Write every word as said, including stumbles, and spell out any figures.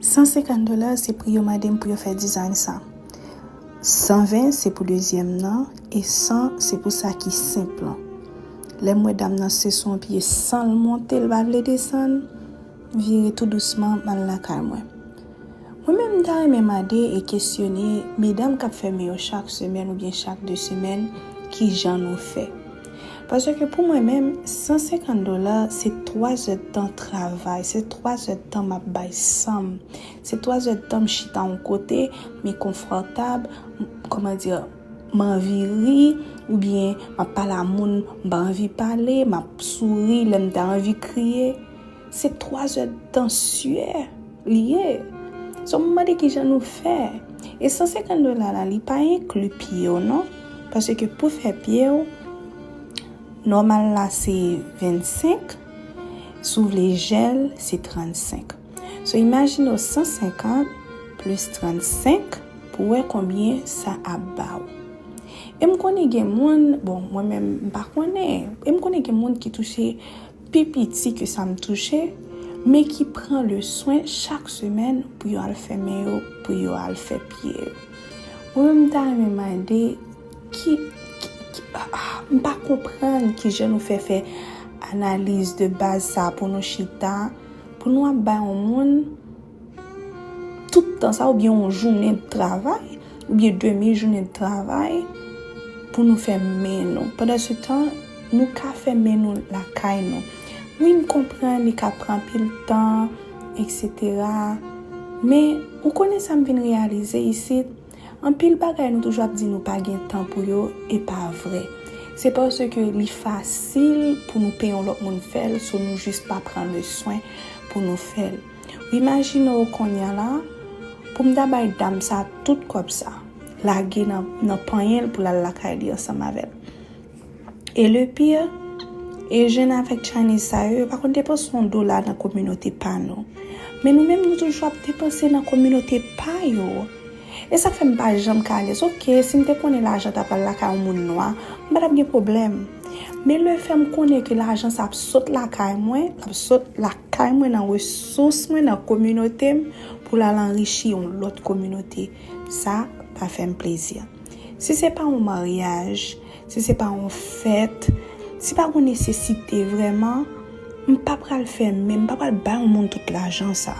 San senkant dola se pri yo mande m pou yo fè dizayn sa. San ven se pou dezyèm nan, e san se pou sa ki senp lan. Lè m wè dam nan se sou yon pye san l monte, l pa vle desann, m vire tou dousman, m al lakay mwen. Mwen menm, m ta renmen mande e kesyone medam k ap fè men yo chak semèn oubyen chak de semèn, ki jan nou fè. Paske pou mwen menm, san senkant dola, se twa zèdtan travay, se twa zèdtan m ap bay san m. Se twa zèdtan m chita yon kote, m konfòtab, m, kòman di, m anvi ri, oubyen m ap pale a moun m pa anvi pale, m ap souri lè m ta anvi kriye. Se twa zèdtan syè li ye. So, m mande ki jan nou fè. E san senkant dola la, li pa enkli pye w, non. Paske pou fè pye w, nòmal la se vennsenk, si w vle jèl, se trannsenk. So, imajine w san senkant plis trannsenk pou wè konbyen sa ap ba w. E m konnen gen moun, bon, mwen menm, m pa konnen. E m konnen gen moun ki touche pi piti ke sa m touche, men ki pran le swen chak semèn pou yo al fè men yo, pou yo al fè pye yo. Mwen menm, m ta renmen mande ki, ki, ki, ah, ah, m pa konprann ki jan nou fè fè analiz de baz sa pou nou chita, pou nou ap bay yon moun tout tan sa, oubyen yon jounen travay, oubyen demi jounen travay, pou nou fè men nou. Pandan se tan, nou ka fè men nou lakay nou. Wi, m konprann li ka pran anpil tan, etsetera. Men, ou konnen sa m vin reyalize isit? Anpil bagay nou toujou ap di nou pa gen tan pou yo, e pa vre. Se paske li fasil pou nou peye yon lòt moun fè l, so nou jis pa pran le swen pou nou fè l. Ou imajine w kounye a la, pou m ta bay dam sa tout kòb sa, lage nan, nan panyen l pou l al lakay li ansanm avè l. E le pire, Asian avèk Chinese sa yo, yo pa konn depanse yon dola nan kominote pa nou. Men nou menm, nou toujou ap depanse nan kominote pa yo. E sa k fè m pa janm ka alèz. Oke, si m te konnen lajan ta pral lakay yon moun nwa, m pa t ap gen pwoblèm. Men lefè m konnen ke lajan sa ap sot lakay mwen, l ap sot lakay mwen, nan resous mwen, nan kominote m, pou l al anrichi yon lòt kominote, sa pa fè m plezi. Si se pa yon maryaj, si se pa yon fèt, si pa gen nesesite vrèman, m pa pral fè men, m pa pral bay yon moun tout lajan sa.